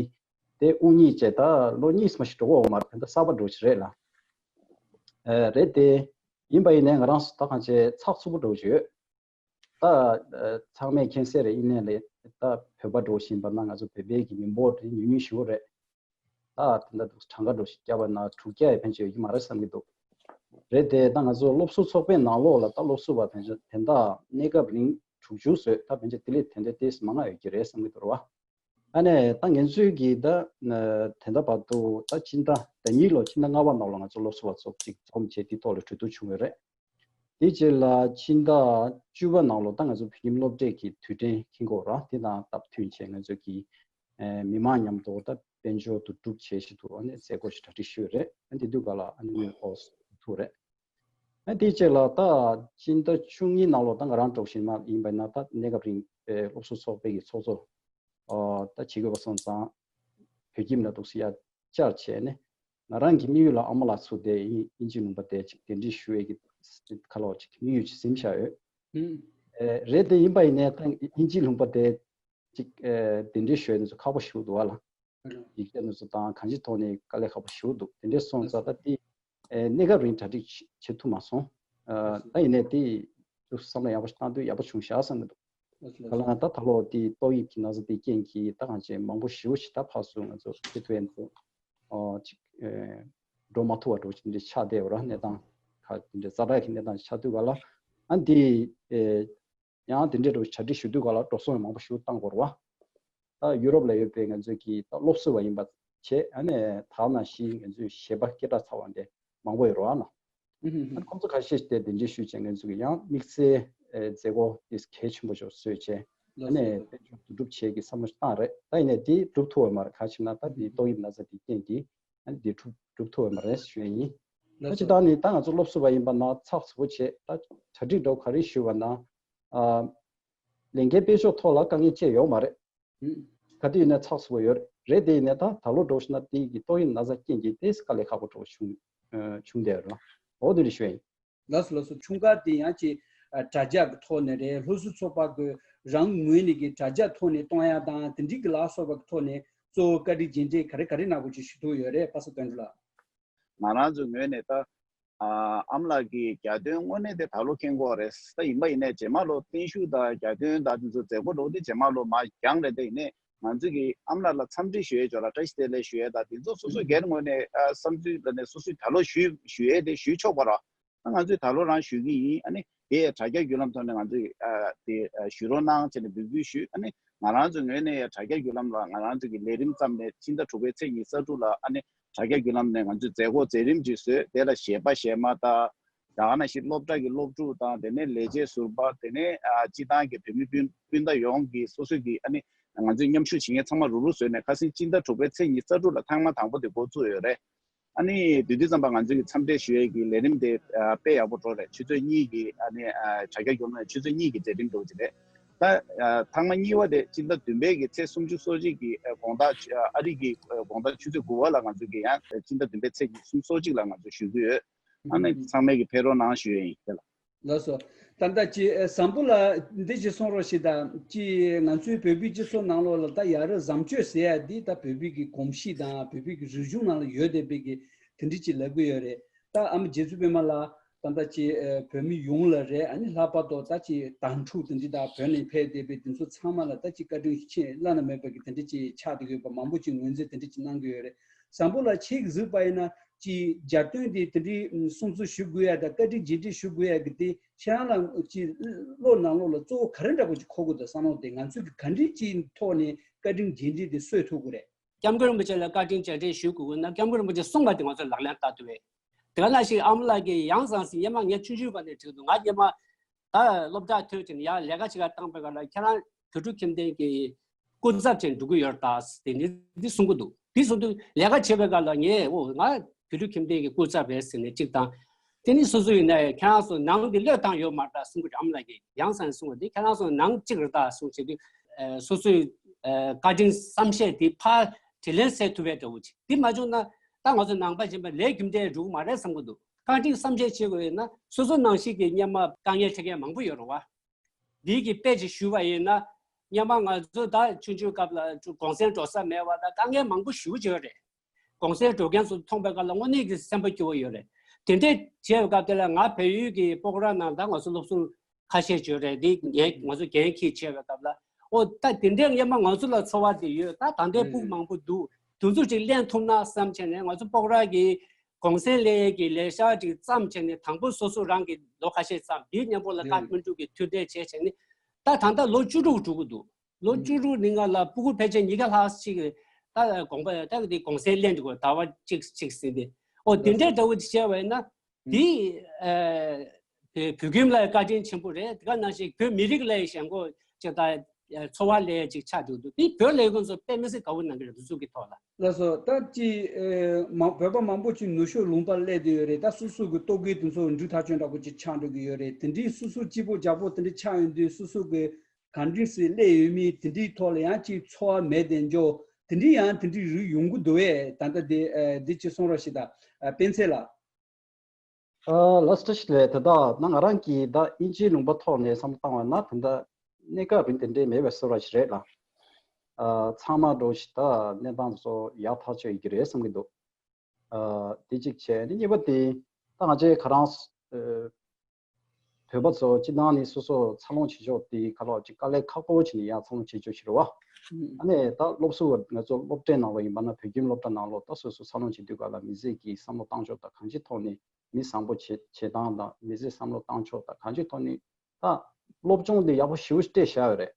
དེ་དབུ་བརྙེས་བྱས་ད་ལོ་གཉིས་མ་ཞིག་འགྲོ་གི་ཡོད་མ་རེད། ད་གསར་པ་འདྲ་བོ་ཞིག་རེད་ལ། ཨེ་རེད་དེ་ཡིན་པ་ཡིན་ནའི་ང་རང་ཚོ་ད་གང་བྱས་ཚགས་ཚུད་པོ་འདྲ་བོ་ཞིག་ཡོད། ད་ཨ་ཚང་མས་མཁྱེན་གསལ་རེད། ཨིན་ལན་ལ་ད་བོད་པ་འདྲ་བོ་ཞིག་ཡིན་པ་ན་ང་ཚོ་བོད་པའི་གི་མི་འབོར་དེ་ཉུང་ཉུང་ཞེ་པོ་རེད། ད་དེ་འདྲ་འདུག་གྲངས་ཀ་འདྲ་བོ་ཞིག་བརྒྱབ་པ་ན་དྲུག་བརྒྱ་ཡི་ཕན་ཆད་ཡོད་ཀྱི་མ་རེད་བསམ་གྱི་འདུག་རེད་དེ་ད་ང་ཚོ་སློབ་ཟུར་ཚོགས་པའི་ནང་ལོགས་ལ་ད་སློབ་ཟུར་བ་ཕན་ཆད་དེ་འདྲ་གནས་སྐབས་རིང་དྲུག་ཅུ་བཟོས། ད་ཕན་ཆད་དེ་ལས་དེ་འདྲ་ཏོག་ཙམ་མང་ང་ཡོད་ཀྱི་རེད་བསམ་གྱི་འདུག་རེད་བ། ཨ་ནི་ད་ངེད་ཚོའི་གི་ད་དེ་འདྲ་བར་དུ་ད་ཕྱི་ཟླ་ཟླ་གཉིས་ལོ་ཕྱི་ཟླ་ལྔ་པ་ནང་ལ་ང་ཚོ་སློབ་ཟུར་བ་ཚོ་གཅིག་འཛོམས་བྱས་དེ་ཐོག་ལ་གྲོས་བསྡུར་བྱུང་ཡོད་རེད། དེའི་རྗེས་ལ་ཕྱི་ཟླ་བཅུ་པ་ནང་ལོགས་ད་ང་ཚོ་བོད་ཁྱིམ་སློབ་གྲྭའི་གི་དུས་དྲན་འཁེལ་འགོ་ར་དེ་དང་སྟབས་མཐུན་བྱས་ང་ཚོ་གི་ཨེ་མི་མང་མཉམ་དུ་ད་དཔལ་འབྱོར་དུ་སྒྲུབ་བྱེད་ཞིག་ཏུ་ཨ་ནི་མཛད་སྒོ་ཞིག་གྲ་སྒྲིག་ཞུས་རེད། ཨ་དེ་དུས་ག་ལ་ཨ་ནི་ཨོ་ཐུག་རེད། ཨ་དེའི་རྗེས་ལ་ད་ཕྱི་ཟླ་བཅུ་གཉིས་ནང་ལོགས་ད་ང་རང་གྲོགས་ཤིག་མ་ཡིན་པ་ན་ད་གནས་སྐབས་རིང་ཨེ་སློབ་ཟུར་ཚོགས་པའི་གི་ཚོགས་གཙོ་ཨ་ད་བྱེད་དགོས་པ་སོང་ཙང་བོད་ཁྱིམ་ལ་འདུག་སེ་ཡ་བཅར་བྱས་ནས་ང་རང་གི་དམིགས་ཡུལ་ལ་ཨ་མ་ལགས་ཚུར་དེ་དབྱིན་དབྱིན་ཇི་ལུང་པ་དེ་ཅིག་གདན་འདྲེན་ཞུ་ཡས་ཀྱི་ཁ་ལོ་ཅིག་དམིགས་ཡུལ་ཅིག་ཟིན་བཞག་ཡོད། ཨེ་རེད་དེ་ཡིན་པ་ཡིན་ནའི་ད་དབྱིན་ཇི་ལུང་པ་དེ་ཅིག་ཨེ་གདན་འདྲེན་ཞུ་ཡས་དེ་ཚོ་ཁག་པོ་ཞིག་འདུག་བ་ལ། ཡིག་ཆ་དེ་ཚོ་དང་གང་ཅིའི་ཐོག་ནས་དཀའ་ལས་ཁག་པོ་ཞིག་འདུག་དེ་འདྲས་སོང་ཙང་ད་དེ་ཨེ་གནས་སྐབས་རིང་གྲ་སྒྲིག་བྱེད་ཐུབ་མ་སོང་། ཨ་ད་ཡིན་ནའི་དེ་ཚོ་བསམ་བློ་ཡག་པོ་ཞིག་བཏང་དུས་ཡག་པོ་བྱུང་ཤག་བསམ་གྱི་འདུག་ག་ལ་ང་ད་ད་ལོ་དེ་ཏོག་དབྱིབས་ཀྱི་ན་ཚ་དེའི་རྐྱེན་གྱིས་ད་གང་ཅི་མང་པོ་ཞེ་པོ་ཞིག་ད་ཕར་ཚུར་ང་ཚོ་ཁེ་ཐུ་ཨེན་ཚོ་ཨོ་ཅིག་ཨེ་འགྲོ་མ་ཐུབ་པ་འགྲོ་ཅིག་འདྲ་ཆགས་བསྡད་ཡོད་ར། གནས་སྟངས་ཁ་དེ་འདྲ་ཛ་དྲག་གི་གནས་སྟངས་ཆགས་དུས་ག་ལ་ཨ་འདི་ཨེ་ཡང་དེ་འདྲའི་འགྲོ་གྲ་སྒྲིག་ཞུ་དུས་ག་ལ་འགྲོ་སོང་མང་པོ་ཞེ་པོ་བཏང་དགོས་ར་བ། ད་ཡུ་རོབ་ལ་ཡོད་པའི་ང་ཚོའི་གི་ད་སློབ་ཟུར་བ་ཡིན་པ་བྱས་ཨ་ནི་ད་ནང་བཞིན་ང་ཚོའི་གཞས་པ་སྐད་གྲགས་ཚ་བ་འདྲ་མང་པོ་ཡོད་ར་བ་ན། ཨ་ཁོང་ཚོ་ཁ་ཤས་ཤིག་དེ་གདན་འདྲེན་ཞུས་བྱས་ང་ཚོ་གི་ཡང་དམིགས་བསལ་ཨེ་མཛད་སྒོ་དེ་གལ་ཆེན་པོ་ཞིག་བཟོས་བྱས་ཨ་ནི་དཔལ་འབྱོར་བསྡུ་སྒྲུབ་བྱེད་ཀྱི་བསམ་བློ་ཞིག་བཏང་རེད། ད་ཡིན་ནའི་དེ་འགྲུབ་ཐུབ་པ་མ་རེད། ག་ཅི་ན་ད་དེ་ཏོག་དབྱིབས་ན་ཚ་དེ་རྐྱེན་གྱིས་ཨ་ནི་དེ་འགྲུབ་འགྲུབ་ཐུབ་པ་མ་རེད་ཞུ་ཡ་ཡིན། ད་ཅི་ད་ནི་ད་ང་ཚོ་སློབ་ཟུར་བ་ཡིན་པ་ན་ཚགས་ཚུད་པོ་བྱས་ད་གྲ་སྒྲིག་འདྲ་བོ་ག་རེ་ཞུས་པ་ན་ཨ་ལས་འགན་སྤེལ་ཕྱོགས་ཐོག་ལ་དཀའ་ངལ་ཅི་ཡང་ཡོད་མ་རེད། ག་དུས་ཡིན་ན་ཚགས་ཚུད་པོ་ཡོད་རེད། དེ་ཡིན་ན་ད་ད་ལོ་འགྲོ་ཞིག་ན་དེ་གི་ཏོག་དབྱིབས་ན་ཚ་རྐྱེན་གྱིས་དེ་དཀའ་ལས་ཁག་པོ་འགྲོ་བྱུང་བྱུང་བསྡད་ཡོད་རེད། འོ་དེ་འདྲ་ཞུ་ཡ་ཡིན། ལགས་སོ་ལགས་སོ། ཆུང་ཀ་དེ་ཡང་ཅིག་དྲ་རྒྱ་གི་ཐོག་ནས་རེད། སློབ་ཟུར་ཚོགས་པ་གི་རང་ངོས་ནས་ཀྱི་དྲ་རྒྱ་ཐོག་ནས་གཏོང་ཡ་དང་དེ་འདྲའི་གི་ལ་སོགས་པ་གི་ཐོག་ནས་གཙོ་བོ་བཀའ་དྲིན་རྗེས་འབྲེལ་ག་རེ་ག་རེ་ནག་པོ་ཅིག་ཞུ་ཐུབ་ཡོད་རེད་པ་ས་དོན་གྲུབ་ལགས། ང་རང་ཚོའི་ངོས་ནས་ད་ཨ་ཨ་མ་ལགས་ཀྱི་རྒྱ་སྟོན་དངོས་གནས་དེ་ད་ལོ་འཁེལ་འགོ་རེད། ད་ཡིན་པ་ཡིན་ནའི་རྗེས་མ་ལོ་བརྟན་བཞུགས་དང་རྒྱ་སྟོན་དང་དེ་ཚོ་མཛད་སྒོ་འགྲོ་དེ་རྗེས་མ་ལོ་མ་རྒྱང་རེད། དེ་ཡིན་ནའི་ང་ཚོ་གི་ཨ་མ་ལགས་ལ་འཚམས་འདྲི་ཞུ་ཡས་ཅོག་ལ་བཀྲ་ཤིས་བདེ་ལེགས་ཞུ་ཡས་དང་དེ་ཚོ་སོ་སོའི་སྒེར་ངོས་ནས་ཨ་བསམ་ཚུལ་ལ་ནས་སོ་སོའི་ད་ལོ་ཞུ་ཞུ་ཡས་དེ་ཞུ་ཆོག་པ་ར། ཨ་ང་ཚོས་ད་ལོ་རང་ཞུ་གི་ཡིན། ཨ་ནི་དེ་དྲ་རྒྱ་བརྒྱུད་ལམ་ཐོག་ནས་ང་ཚོས་ཨ་དེ་ཨ་ཞུ་རོགས་གནང་བྱས་ནས་འབོད་སྐུལ་ཞུས། ཨ་ནི་ང་རང་ཚོའི་ངོས་ནས་ཡང་དྲ་རྒྱ་བརྒྱུད་ལམ་ལ་ང་རང་ཚོ་གི་ལས་རིམ་བརྩམས་ནས་ཕྱི་ཟླ་དྲུག་པའི་ཚེས་ཉི་ཤུ་རྩ་དྲུག་ལ་ཨ་ནི་དྲ་རྒྱ་བརྒྱུད་ལམ་ནས་ང་ཚོས་མཛད་སྒོ་མཛད་རིམ་ཅིག་བཟོས། དེ་ལ་གཞས་པ་གཞས་མ་དང་ད་ག་ནང་བཞིན་སློབ་གྲྭ་གི་སློབ་ཕྲུག་དང་དེ་ནས་ལས་བྱེད་ཟུར་པ་དེ་ནས་ཨ་སྤྱི་བཏང་གི་བོད་མི་སྤུན་སྤུན་ཟླ་ཡོངས་ཀྱི་སོ་སོ་གི་ཨ་ནི་ང་ཚོས་མཉམ་ཞུགས་བྱེད་མཁན་ཚང་མ་རུག་རུག་བཟོས་ནས་ཁ་སང་ཕྱི་ཟླ་དྲུག་པའི་ཚེས་ཉི་ཤུ་རྩ་དྲུག་ལ་ཐེངས་མ་དང་པོ་དེ་འགོ་བཙུགས་ཡོད་རེད། ཨ་ནི་དེ་དུས་ཙམ་པ་ང་ཚོའི་གི་འཚམས་འདྲི་ཞུ་ཡས་ཀྱི་ལས་རིམ་དེ་ཨ་དཔེ་ཡག་པོ་འགྲོ་རེད། ཆུ་ཚོད་གཉིས་ཀྱི་ཨ་ནི་ཨ་དྲ་རྒྱ་བརྒྱུད་ལམ་ཆུ་ཚོད་གཉིས་ཀྱི་མཛད་རིམ་འགྲོ་གི་རེད། ད་ཨ་ཐེངས་མ་གཉིས་པ་དེ་སྤྱི་ཟླ་བདུན་པའི་གི་ཚེས་སུམ་ཅུ་སོ་གཅིག་གི་ཨ་དགོང་དག་ཨ་རི་གི་ཨ་དགོང་དག་ཆུ་ཚོད་དགུ་པ་ལ་ང་ཚོ་གི་ཡང་སྤྱི་ཟླ་བདུན་པའི་ཚེས་ཉི་ཤུ་སོ་གཅིག་ལ་ང་ཚོ་ཞུ་གི་ཡོད། ཨ་ནི་ཚང་མས་གི་ཕེབས་རོགས་གནང་ཞུ་ཡས་ཡིན་དེ་ལ། ལགས་སོ། ད་ལྟ་ཅི་བཟང་པོ་ལ་འདི་ཅི་གསུང་རོགས་ཞེས་དང་ཅི་ང་ཚོའི་བོད་པའི་སྤྱི་ཚོགས་ནང་ལོགས་ལ་ད་ཡ་རབས་བཟང་སྤྱོད་ཟེར་ཡ་འདི་ད་བོད་པའི་གི་གོམས་གཤིས་དང་བོད་པའི་གི་རིག་གཞུང་ནང་ལ་ཡོད་བསྡད་པའི་གི་དེ་འདྲ་ཅིག་ལབ་གི་ཡོད་རེད། ད་ཨ་མ་རྗེ་བཙུན་པད་མ་ལགས་ད་ལྟ་ཅི་བོད་མི་ཡོངས་ལ་རེད། ཨ་ནི་ལྷག་པར་དུ་ད་ཅི་དྭང་ཕྲུག་དེ་འདྲ་ད་བོད་ནས་ཕེབས་བསྡད་པའི་དེ་ཚོ་ཚང་མ་ལ་ད་ཅི་བཀའ་དྲིན་ཆེ་བླ་ན་མེད་པ་གི་དེ་འདྲ་ཅིག་ཆགས་བསྡད་ཡོད་པ་མང་པོ་ཅིག་ངོས་འཛིན་དེ་འདྲ་ཅིག་གནང་གི་ཡོད་རེད། བཟང་པོ་ལ་ཁྱེད་ཀྱིས་གཟིགས་པ་ཡིན་ན། ཀྱི་རྒྱ་སྟོན་དེ་དེ་འདྲའི་སྲུང་བརྩི་ཞུ་དགོས་ཡ་དང་བཀའ་དྲིན་རྗེས་དྲན་ཞུ་དགོས་ཡ་གི་དེ་ཁྱེད་རང་ལ་ཀྱི་བློ་ནང་ལོགས་ལ་གཙོ་བོ་ག་རེ་འདྲ་པོ་ཅིག་འཁོར་དགོས་འདུག་བསམ་བློ་དེ་ང་ཚོས་ཀྱི་ག་འདྲའི་ཅིག་ཐོག་ནས་བཀའ་དྲིན་རྗེས་དྲན་དེ་གསོས་ཐུབ་དགོས་རེད། སྐྱབས་མགོན་རིན་པོ་ཆེ་ལ་བཀའ་དྲིན་རྗེས་དྲན་ཞུ་དགོས་ཀྱི་ན་སྐྱབས་མགོན་རིན་པོ་ཆེ་གསུངས་པ་དེ་ང་ཚོས་ལག་ལེན་བསྟར་ཐུབ་པས། དེ་ག་ནང་བཞིན་ཨ་མ་ལགས་ཀྱིས་ཡང་ཟང་ཟིང་སྔོན་མ་ངས་ཆུང་ཆུང་སྒང་ནས་དྲིས་འདུག་ང་སྔོན་མ་ད་སློབ་གྲྭ་ཐོན་བྱས་ནས་ཡར་ལས་ཀ་བྱེད་གར་བཏང་པའི་སྐབས་ལ་ཁྱེད་རང་བོད་ཕྲུག་ཁྱིམ་སྡེ་གི་སྐུ་ཚབ་བྱས་འགྲོ་གི་ཡོད་རེད་ད་ཟེར་ནས་འདི་གསུང་གི་འདུག་འདི་གསུང་དུས་ལས་ཀ་བྱེད་པའི་སྐབས་ལ་ངས་འོ་ང་བོད་ཕྲུག་ཁྱིམ་སྡེ་གི་སྐུ་ཚབ་རེད་ཟེར་ནས་གཅིག་དང་། དེ་ནི་སོ་སོ་ཡིན་ན་ཁྱེད་རང་ཚོ་ནང་འདི་བློས་བཏང་ཡོད་མ་རེད་ད་གསུང་གི་རེད། ཨ་མ་ལགས་ཀྱིས་ཡང་སང་གསུང་བ་འདི་ཁྱེད་རང་ཚོ་ནང་གཅིག་རེད་ད་གསུང་བྱས་དུས་སོ་སོའི་བཀའ་དྲིན་བསམ་ཤེས་འདི་ཕར་དྲིན་ལན་གསལ་ཐུབ་པའི་འདྲ་བོ་ཅིག་འདི་མ་བྱུང་ན་ད་ང་ཚོ་ནང་པ་ཡིན་པ་ལས་རྒྱུ་འབྲས་འགྲོ་གི་མ་རེད་བསམ་གི་འདུག་བཀའ་དྲིན་བསམ་ཤེས་བྱེད་དགོས་ཡོད་ན་སོ་སོ་ནང་བཞིན་གྱི་སྔོན་མ་དཀའ་ངལ་འཕྲད་མཁན་མང་པོ་ཡོད་རེད་བ། འདི་གི་དཔེ་ཅིག་ཞུ་བ་ཡིན་ན། སྔོན་མ་ང་ཚོ་ད་ཆུང་ཆུང་སྐབས་ལ་གུང་སེང་འགྲོ་ས་མེད་པ་དང་དཀའ་ངལ་མང་པོ་ཞེ་པོ་ཅིག་ཡོད་རེད། གུང་སེང་འགྲོ་མཁན་ཚོ་མཐོང་པའི་སྐབས་ལ་དངོས་གནས་ཀྱི་སེམས་པ་སྐྱོ་བོ་ཡོད་རེད། དེ་འདྲས་བྱས་པའི་སྐབས་དེ་ལ་ང་བལ་ཡུལ་གྱི་སྤོག་ར་ནང་ད་ང་ཚོ་སློབ་ཟུར་ཁ་ཤས་ཅིག་ཡོད་རེད། འདི་ངས་ང་ཚོ་འགན་འཁྱེར་བྱས་པའི་སྐབས་ལ་ཨོ་ད་དེ་འདྲས་སྔོན་མ་ང་ཚོ་ལ་ཚོར་བ་དེ་ཡོད། ད་ད་ལྟའི་ཕྲུ་གུ་མང་པོ་འདུག་དུས་ཚོད་ཅིག་ལེན་ཐུབ་ན་བསམ་བྱས་ནས་ང་ཚོ་སྤོག་ར་གི་གུང་སེང་སླེབས་ཡས་ཀྱི་ལས་འཆར་ཅིག་བརྩམས་བྱས་ནས་དང་པོ་སོ་སོ་རང་གི་ལོ་ཁ་ཤས་ཙམ་འདིའི་མཉམ་པོ་ལ་ཀ་ཐ་མན་གྲུ་གི་མཐུད་གྲལ་བྱས་བྱས་ནས་ད་ད་ལྟ་ལོ་བཅུ་དྲུག་འགྲོ་གི་འདུག་ལོ་བཅུ་དྲུག་ནི་ང་ལ་སྤུ་གུ་ཕལ་ཆེར་ཉིས་བརྒྱ་ལྷག་ཅིག་ད་དགོངས་པ་ད་འདི་གུང་སེང་སླེབས་འགྲོ་གི་ཟླ་བ་གཅིག་གཅིག་ཟིན་ཏེ་ཨོ་དེ་འདྲའི་འདྲ་བོ་ཅིག་བྱས་པ་ཡིན་ན་འདི་ཨ་ བོད་ཁྱིམ་ལ་བཀའ་དྲིན་ཆེན་པོ་རེད། དེ་ག་ནང་བཞིན་བོད་མི་རིགས་ལ་ཞེན་ཁོག་ཅིག་དང་འཚོ་བ་ལས་ཅིག་ཆགས་འདུག་འདུག་དེ་བོད་ལས་ཁུངས་ཚོ་དཔེ་མི་སྲིད་དགའ་བོ་གནང་གི་རེད། འདི་ཚོ་གི་ཐོག་ལ། ལགས་སོ། ད་ཅི་ཨེ་མ་བོད་པ་མང་པོ་ཅིག་ནུབ་ཕྱོགས་ལུང་པར་སླེབས་བསྡད་ཡོད་རེད། ད་སོ་སོ་གི་ལྟོ་གོས་དེ་ཚོ་འགྲུལ་ཐག་ཆོད་འདྲ་པོ་ཅིག་ཆགས་འགྲོ་གི་ཡོད་རེད། དེ་འདྲའི་སོ་སོ་སྐྱིད་པོ་འཇགས་པོ་དེ་འདྲ་ཆགས་ཡོང་དུས་སོ་སོ་གི་ག་འདྲ་སེ་སླེབས་ཡོད་མེད་དེ་འདྲའི་ཐོག་ལ་ཡང་ཅིག་ཚོར་བ་མེད་དེ་འཇོག་དེ་འདྲའི་ཡང་དེ་འདྲའི་རིགས་ཡོང་གི་འདུག་བས། ད་ལྟ་དེ་ཨེ་འདི་ཅིག་གསུང་རོགས་ཞེས་དང་ཨ་སྤེན་ཚེ་ལགས། ཨ་ལགས་སོ། བཀྲ་ཤིས་བདེ་ལེགས། ད་ལྟ་ང་རང་གིས་ད་དབྱིན་ཇིའི་ལུང་པ་ཐོག་ནས་བསམ་བློ་བཏང་བ་ན་ད་ལྟ་གནས་སྐབས་རིང་དེ་འདྲའི་མེད་པའི་བཟོ་འདྲ་ཞིག་རེད་ལ། ཨ་ཚང་མ་འགྲོ་ཞིག་ད་གནས་སྟངས་ཚོ་ཡག་ཐག་ཆོད་ཡོད་ཀྱི་རེད་བསམ་གྱི་འདུག་ཨ་དེ་གཅིག་བྱས། ནི་གཉིས་པ་དེ་ད་ང་ཚོའི་ཁ་རང་ཨ་བོད་པ་ཚོ་སྤྱི་བཏང་ནི་སོ་སོ་འཚར་ལོངས་བྱེད་ཕྱོགས་དེ་ཁ་ལོག་ཅིག་དཀའ་ལས་ཁག་པོ་བྱས་ནས་ཡར་འཚར་ལོངས་བྱེད་ཕྱོགས་ཤིག་རེད་བ། ཨ་ནི་ད་སློབ་གསོ་བ་ང་ཚོ་སློབ་གྲྭའི་ནང་ལོགས་ཡིན་པ་ན་བོད་ཁྱིམ་སློབ་གྲྭ་ནང་ལོགས་ད་སོ་སོ་འཚར་ལོངས་བྱེད་དུས་ག་ལ་མི་ཚེ་གི་བསམ་བློ་བཏང་ཕྱོགས་དང་གང་ཅིའི་ཐོག་ནས་མི་བཟང་པོ་བྱེད་བྱེད་སྟངས་དང་མི་ཚེ་བསམ་བློ་བཏང་ཕྱོགས་དང་གང་ཅིའི་ཐོག་ནས་ད་སློབ་སྦྱོང་དེ་ཡག་པོ་ཞེ་པོ་ཞིག་སྤྲད་བཞག་ཡོད་རེད།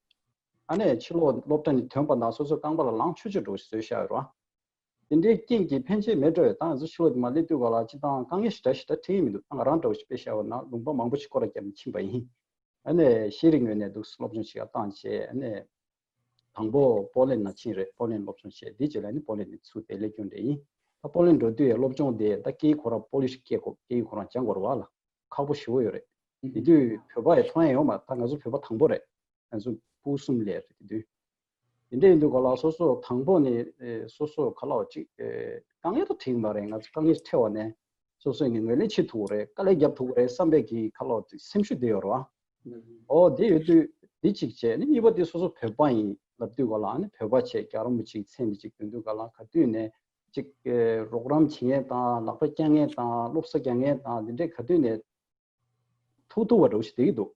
ཨ་ནི་ཕྱི་ལོགས་སློབ་གྲྭ་ནས་ཐོན་པ་དང་སོ་སོ་རྐང་པ་ལ་ལངས་ཆོག་ཆོག་འགྲོ་ཞིག་བཟོས་བཞག་ཡོད་རེད་བ། དེ་འདྲའི་རྐྱེན་གྱིས་ཕན་ཆད་མེད་འགྲོ་ཡོད། ད་ང་ཚོ་ཕྱི་ལོགས་དེ་མ་སླེབས་དུས་ག་ལ་སྤྱི་བཏང་དཀའ་ངལ་ཞེ་དྲག་ཞེ་དྲག་འཕྲད་ཀྱི་མི་འདུག་ད་ང་རང་འདྲ་བོ་ཞིག་དཔེ་བཞག་པ་ན་ལུང་པ་མང་པོ་ཞིག་སྐོར་ར་བརྒྱབ་ནས་ཕྱིན་པ་ཡིན། ཨ་ནི་ཤེས་རིག་ངོས་ནས་འདུག་སློབ་སྦྱོང་བྱེད་ཡག་བཏང་བྱས། ཨ་ནི་དང་པོ་པོ་ལན་ནང་ཕྱིན་རེད། པོ་ལན་སློབ་སྦྱོང་བྱས། དེ་རྗེས་ལ་ནི་པོ་ལན་ནས་ཚུར་བལ་ལས་སྐྱོན་འདྲ་ཡིན། ད་པོ་ལན་འགྲོ་དུས་ཡང་སློབ་སྦྱོང་དེ་ད་སྐད་ཡིག་ཁོ་རང་པོ་ལི་ཤི་སྐད་ཁོ་སྐད་ཡིག་ཁོ་རང་སྦྱང་དགོས་རེད་བ་ལ། ཁག་པོ་ཞེ་པོ་ཡོད་རེད། དེ་དུས་བོད་པ་ཡང་མཐོང་ཡ་ཡོད་མ་རེད། ད་ང་ཚོ་བོད་པ་དང་པོ་རེད། ང་ཚོ་ཕྲུ་གུ་གསུམ་སླེབས་རེད་དེ་དུས། དེ་འདྲ་ཡིན་དུས་ག་ལ་སོ་སོ་དང་པོ་ནས་ཨེ་སོ་སོ་ག་ལ་བ་ཅིག་ཨེ་དཀའ་ངལ་དུ་ཐེག་མ་རེད། ང་ཚོ་དཀའ་ངལ་འཕྲད་པ་ནས་སོ་སོ་ནས་ངོས་ལེན་བྱེད་ཐུབ་ཀྱི་རེད། དཀའ་ལས་རྒྱབ་ཐུབ་ཀྱི་རེད་བསམ་པའི་གི་ག་ལ་བ་ཅིག་སེམས་ཤུགས་དེ་ཡོད་རེད་བ། ཨོ་དེ་ཡོད་དུས་དེ་གཅིག་བྱས། ནི་གཉིས་པ་དེ་སོ་སོ་བོད་པ་ཡིན་ལབ་དུས་ག་ལ་ནི་བོད་པ་བྱས་རྒྱལ་བ་རིན་པོ་ཆེའི་མཚན་དེ་གཅིག་འདོན་དུས་ག་ལ་ག་དུས་ནས་ཅིག་ཨེ་རོགས་རམ་བྱེད་མཁན་དང་ལག་པ་བརྐྱང་མཁན་དང་སློབ་གསོ་རྒྱག་མཁན་དང་འདི་འདྲས་ག་དུས་ནས་ཐུག་ཐུག་པ་འདྲ་བོ་ཞིག་བསྡད་ཀྱི་འདུག་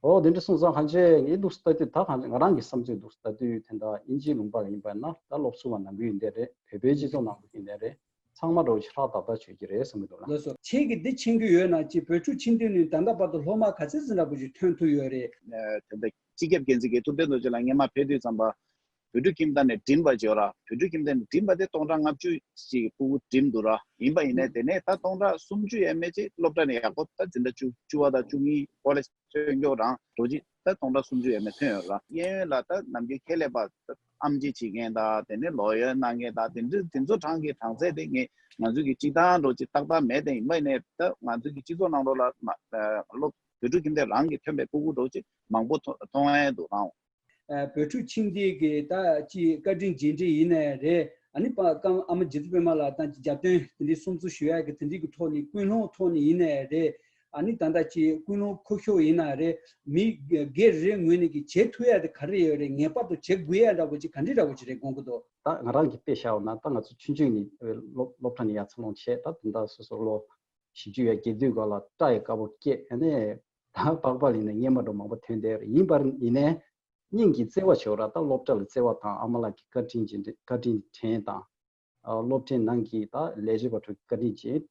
ཨོ་དེ་འདྲ་སོང་ཙང་ཧ་ཅང་ངས་འདུག་ལྟ་དུས་ད་ང་རང་གི་བསམ་ཚུལ་འདུག་ལྟ་དུས་དེ་འདྲ་དབྱིན་ཇིའི་ལུང་པ་ལ་ཡིན་པ་ན་ད་སློབ་གསོ་བ་ནང་ཁུལ་ཡིན་བསྡད་རེད། བོད་པའི་སྤྱི་ཚོགས་ནང་ཁུལ་ཡིན་བསྡད་རེད། ཚང་མ་འདྲ་བོ་ཞིག་ཧྲག་ཏག་ཏག་བྱེད་ཀྱི་རེད་བསམ་གྱི་འདུག་ལ། ལགས་སོ། ཁྱེད་ཀྱིས་འདི་མཁྱེན་གྱི་ཡོད་ན་ཅིག་བོད་ཕྲུག་ཁྱིམ་སྡེ་ནས་ད་ལྟ་བར་དུ་སློབ་མ་ག་ཚད་ཙམ་འདྲ་པོ་ཞིག་ཐོན་ཐུབ་ཡོད་རེད། ཨ་དེ་འདྲ་སྤྱི་ཁྱབ་འགན་འཛིན་གྱི་ཐུབ་བསྟན་རྡོ་རྗེ་ལགས་སྔོན་མ་ཕེབས་དུས་ཙམ་པ། བོད་ཕྲུག་ཁྱིམ་སྡེ་ནས་འགྲིམས་པ་བྱས་ར། བོད་ཕྲུག་ཁྱིམ་སྡེ་ནས་འགྲིམས་པ་དེ་སྟོང་ཕྲག་ལྔ་བཅུ་ཞིག་ཕྲུ་གུ་འགྲིམས་འདུག་ར། ཡིན་པ་ཡིན་ནའི་དེ་ནས་ད་སྟོང་ཕྲག་སུམ་ཅུ་ཡས་མས་ཅིག་སློབ་གྲྭ་ནས་ཡག་པོ་ད་འཛིན་གྲྭ་བཅུ་བཅུ་པ་དང་བཅུ་གཉིས་ཀོ་ལེཇ་ཐོན་མགྱོགས་རང་འགྲོ་ཅིག་ད་སྟོང་ཕྲག་སུམ་ཅུ་ཡས་མས་ཐོན་ཡོད་ར། གཡས་གཡོན་ལ་ད་ནམ་རྒྱུན་ཁྱད་ལས་པ་ཨེམ་ཆི་བྱེད་མཁན་དང་དེ་ནས་ལོ་ཡོན་གནང་མཁན་དང་དེ་འདྲ་དེ་ཚོ་གྲངས་ཀྱི་གྲངས་ཚད་དེ་ངས་ང་ཚོ་གི་སྤྱི་བཏང་འགྲོ་ཅིག་ཏག་ཏག་མེད་དེ། ཡིན་པ་ཡིན་ནའི་ད་ང་ཚོ་གི་སྤྱི་ཚོགས་ནང་ལོགས་ལ་མ་སློབ་བོད་ཕྲུག་ཁྱིམ་སྡེ་རང་གི་ཐོན་པའི་ཕྲུ་གུ་འགྲོ་ཅིག་མང་པོ་མཐོང་མཐོང་ཡས་འདུག་རང་། ཨ་བོད་ཕྲུག་ཁྱིམ་སྡེ་གི་ད་ཅི་བཀའ་དྲིན་རྗེས་དྲན་ཡིན་ནའི་རེད། ཨ་ནི་པ་ཀམ་ཨ་མ་རྗེ་བཙུན་པད་མ་ལགས་དང་རྒྱབ་རྟེན་དེ་འདྲའི་སྲུང་བརྩི་ཞུ་ཡག་གི་དེ་འདྲའི་གི་ཐོག་ནས་ཀུན་སློང་ཐོག་ནས་ཡིན་ནའི་རེད། ཨ་ནི་ད་ལྟ་ཅི་ཀུན་སློང་འཁོར་ཤོག་ཡིན་ནའི་རེད། མི་སྒེར་རེ་ངོས་ནས་ཀྱི་བྱེད་ཐུབ་ཡག་དེ་ག་རེ་ཡོད་རེད། ངེས་པར་དུ་བྱེད་དགོས་ཡག་འདྲ་པོ་ཅིག་ག་འདྲ་འདྲ་པོ་ཅིག་རེད་དགོངས་ཀྱི་འདུག་ད་ང་རང་གི་དཔེ་བཞག་པ་ན་ད་ང་ཚོ་ཆུང་ཆུང་ནས་སློབ་སློབ་གྲྭ་ནས་ཡར་འཚར་ལོངས་བྱས། ད་དེ་འདྲ་སོ་སོ་ལོ་བཞི་བཅུ་ཡར་རྒྱས་དུས་ག་ལ་སྐྲ་ཡི་དཀར་པོ་སྐྱེས། ཨ་ནི་ད་པགས་པ་ལ་ཡིན་ན་གཉེར་མ་འདྲ་མང་པོ་ཐོན་བསྡད་ཡོད་རེད། ཡིན་པར་ཡིན་ནའི་སྙིང་གི་བརྩེ་བ་ཆེ་བ་ར། ད་སློབ་གྲྭ་ལ་བརྩེ་བ་དང་ཨ་མ་ལགས་ཀྱི་བཀའ་དྲིན་ཅན་བཀའ་དྲིན་དྲན་དང་། ཨ་སློབ་གྲྭའི་ནང་གི་ད་ལས་བྱེད་པ་ཚོའི་བཀའ་དྲིན་ཅན་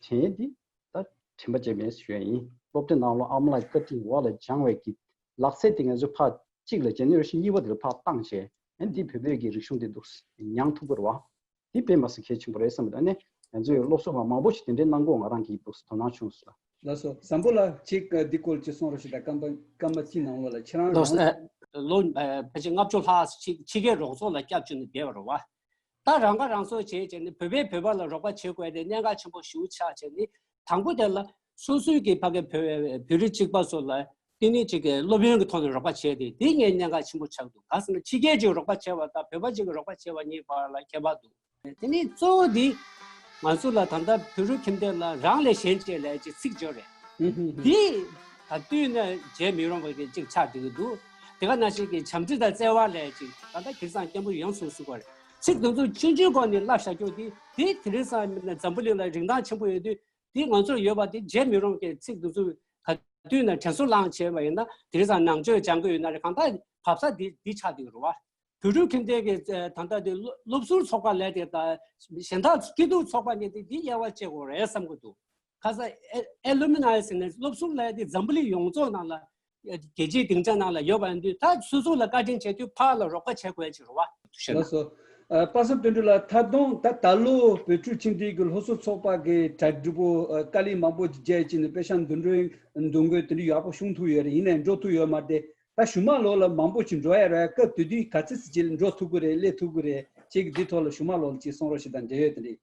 དྲན་འདི་ད་དྲན་པ་བརྗེད་མེད་ཞུ་ཡ་ཡིན། སློབ་གྲྭའི་ནང་ལོགས་ཨ་མ་ལགས་ཀྱི་བཀའ་དྲིན་འོག་ལ་སྦྱངས་པའི་གི་ལག་རྩལ་དེ་ང་ཚོས་ཕར་གཅིག་ལ་སྦྱངས་ནས་རེ་ཞིག་གཉིས་པ་དེ་ལ་ཕར་བཏང་བྱས། ཨ་འདི་བོད་པའི་གི་རིག་གཞུང་དེ་འདུག་མྱངས་ཐུབ་ཀྱི་རེད་བ། འདི་དཔེ་མ་སྲིད་གལ་ཆེན་པོ་རེད་བསམ་གྱི་འདུག་ཨ་ནི་ང་ཚོའི་སློབ་གསོ་བ་མང་པོ་ཞིག་དེ་འདྲའི་གནང་དགོས་ང་རང་གིས་འདུག་དོ་སྣང་བྱུང་སོང་ལ། ལགས་སོ། བཟང་པོ་ལགས་ཅིག་འདི་སྐོར་ཅིག་གསུང་རོགས་ཞེས་དང་། སྐར་མ་སྐར་མ་གཅིག་ནང་ལོགས་ལ་ཁྱེད་རང་ལོ་རང་ཨ་ལོ་ཨ་ཕལ་ཆེར་ལྔ་བཅུ་ལྷག་ཕྱི་ཕྱི་རྒྱལ་རོགས་ཚོགས་ལ་སྐྱབས་བཅོལ་ནས་བསྡད་པ་རེད་བ། ད་རང་ཁ་རང་གསོ་བྱས་བྱས་ནས་བོད་པས་བོད་པ་ལ་རོགས་པ་བྱེད་དགོས་དེ་གནད་འགག་ཆེན་པོ་ཞེ་པོ་ཆགས་བྱས་ནས། དང་པོ་དེ་ལ་སོ་སོའི་གི་ཕ་གི་བོད་བོད་རིགས་གཅིག་པ་ཚོ་ལ་དེ་ནི་ཅིག་གི་སློབ་ཡོན་གྱི་ཐོག་ནས་རོགས་པ་བྱས་ཏེ་དེ་ངས་གནད་འགག་ཆེན་པོ་ཆགས་འདུག་ག་ཟེར་ན་ཕྱི་རྒྱལ་གྱིས་རོགས་པ་བྱས་པ་དང་བོད་པ་གཅིག་གིས་རོགས་པ་བྱས་པ་གཉིས་བར་ལ་ཁྱད་པར་འདུག་དེ་ནི་གཙོ་བོ་འདི་ང་ཚོ་ལ་ད་ལྟ་བོད་རིགས་ཁྱིམ་སྡེ་ལ་རང་ལས་གཞན་གཅེས་ལབ་ཅིག་ཚིག་ཡོད་རེད། འདི་ག་དུས་ནས་བརྗེད་མི་རུང་བ་གི་ཅིག་ཆགས་བསྡད་ཀྱི་འདུག་དེ་ག་ནང་བཞིན་གྱི་བྱམས་བརྩེ་དང་བརྩེ་བ་ལབ་ཅིག་ད་ལྟ་ཁ་སང་སྐྱབས་མགོན་ཡང་གསུངས་གསུངས་པ་རེད། ཚིག་འདི་ཚོ་ཆུང་ཆུང་སྒང་ནས་བསླབ་བཞག་རྒྱུ་དེ་དེ་དེ་རིང་སང་འཛམ་བུ་གླིང་ལ་རིན་ཐང་ཆེན་པོ་ཡོད་དུས་དེ་ང་ཚོར་ཡོད་པ་དེ་བརྗེད་མི་རུང་གི་ཚིག་འདི་ཚོ་ག་དུས་ནས་དྲན་གསོ་བླངས་བྱས་པ་ཡིན་ན་དེ་རིང་སང་ནང་ཆོས་སྦྱང་གི་ཡོད་ན་རེད། གང་ལྟར་བབས་ས་འདི་འདི་ཆགས་བསྡད་ཀྱི་རེད་བ། བོད་ཕྲུག་ཁྱིམ་སྡེ་གི་ད་ལྟ་དེ་སློབ་སློབ་ཟུར་ཚོགས་པ་ལས་དེ་དང་གཞན་དག་སྐྱིད་སྡུག་ཚོགས་པ་གཉིས་དེ་འདི་དབྱེ་བ་ཕྱེ་དགོས་རེད་བསམ་གྱི་འདུག་ཁ་སང་ཨེ་ཨེ་ལུ་མི་ནའི་ཟེར་ནས་སློབ་ཟུར་ལས་དེ་འཛམ་བུ་གླིང་ཡོངས་རྫོགས་ནང་ལ་རྒྱལ་སྤྱིའི་སྡིངས་ཆ་ནང་ལ་ཡོད་པ་ཡིན་དུས་ད་སོ་སོ་ལ་བཀའ་དྲིན་ཆེ་དུས་ཕར་ལ་རོགས་པ་བྱེད་དགོས་ཀྱི་རེད་བ། ལགས་སོ། ཨ། པ་སངས་དོན་གྲུབ་ལགས། ད་དུང་ད་ད་ལོ་བོད་ཕྲུག་ཆིག་སྟོང་གི་སློབ་གསོ་ཚོགས་པ་གི་གྲ་སྒྲིག་པོ། ཨ། དཀའ་ལས་མང་པོ་བརྒྱབ་བྱས་ནས་དཔེ་ཆ་འདོན་སྤྲོད་འདོན་དགོས་དེ་འདྲ་ཡག་པོ་བྱུང་ཐུབ་ཡོད་རེད། ཡིན་ནའི་འགྲོ་ཐུབ་ཡོད་མ་རེད། ད་གཞུག་མ་ལོ་ལ་མང་པོ་ཅིག་འགྲོ་ཡ་རེད། སྐབས་དེ་དུས་ག་ཚོད་ཙམ་ཅིག་ལ་འགྲོ་ཐུབ་ཀྱི་རེད། སླེབས་ཐུབ་ཀྱི་རེད། ཁྱེད་ཀྱིས་འདི་ཐོག་ལ་གཞུག་མ་ལོ་ལ་ཅིག་གསུང་རོགས་ཞུ་དང་འབྲེལ་ཡོད་དེ་འདྲ།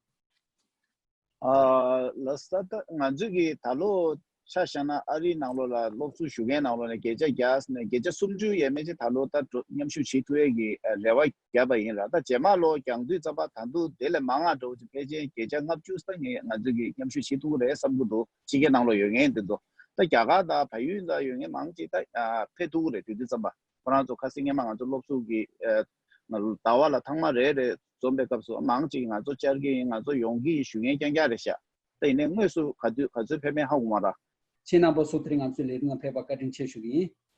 ཨ། ལགས་སོ། ད་ང་ཚོས་ཀྱི་ད་ལོ་ཆ་བཞག་ན་ཨ་རིའི་ནང་ལོགས་ལ་སློབ་གསོ་ཞུ་མཁན་ནང་ལོགས་ནས་བརྒྱ་ཆ་བརྒྱ་ནས་བརྒྱ་ཆ་སུམ་ཅུ་ཡས་མས་ཅིག་ད་ལོ་ད་འགྲོ་མཉམ་ཞུགས་བྱེད་ཐུབ་ཡས་ཀྱི་རེ་བ་བརྒྱབ་པ་ཡིན་ལ། ད་རྗེས་མ་ལོ་རྒྱང་དུས་ཙམ་པ་ད་དུང་དེ་ལས་མང་ང་འགྲོ་ཅིག་ཕལ་ཆེར་བརྒྱ་ཆ་ལྔ་བཅུ་ཙམ་ངས་ང་ཚོས་ཀྱི་མཉམ་ཞུགས་བྱེད་ཐུབ་ཀྱི་རེད་བསམ་གྱི་འདུག་ཕྱི་རྒྱལ་ནང་ལོགས་ཡོད་མཁན་དེ་ཚོ། ད་རྒྱ་གར་དང་བལ་ཡུལ་ལ་ཡོད་མཁན་མང་ཆེ་ད་ཕེབས་ཐུབ་ཀྱི་རེད། དུས་དུས་ཙམ་པ་ཁོ་རང་ཚོ་ཁ་སང་སྔོན་མ་ང་ཚོ་སློབ་ཟུར་གྱི་ཟླ་བ་ལ་ཐེངས་མ་རེ་རེ་འཛོམས་པའི་སྐབས་སུ་མང་ཆེ་ང་ཚོ་བཅར་གྱི་ཡིན། ང་ཚོ་ཡོང་གི་ཡིན་ཞུ་མཁན་རྐྱང་རྐྱང་རེད་ཤག་ད་ཡིན་ནའི་དངོས་སུ་ག་དུས་ག་ཚོད་ཕེབས་མིན་ཧ་གོ་མ་རེད། ཁྱེད་རྣམ་པ་ཚོ་དེ་རིང་ང་ཚོའི་ལས་རིམ་ནང་ཕེབས་པར་བཀའ་དྲིན་ཆེ་ཞུ་གི་ཡིན།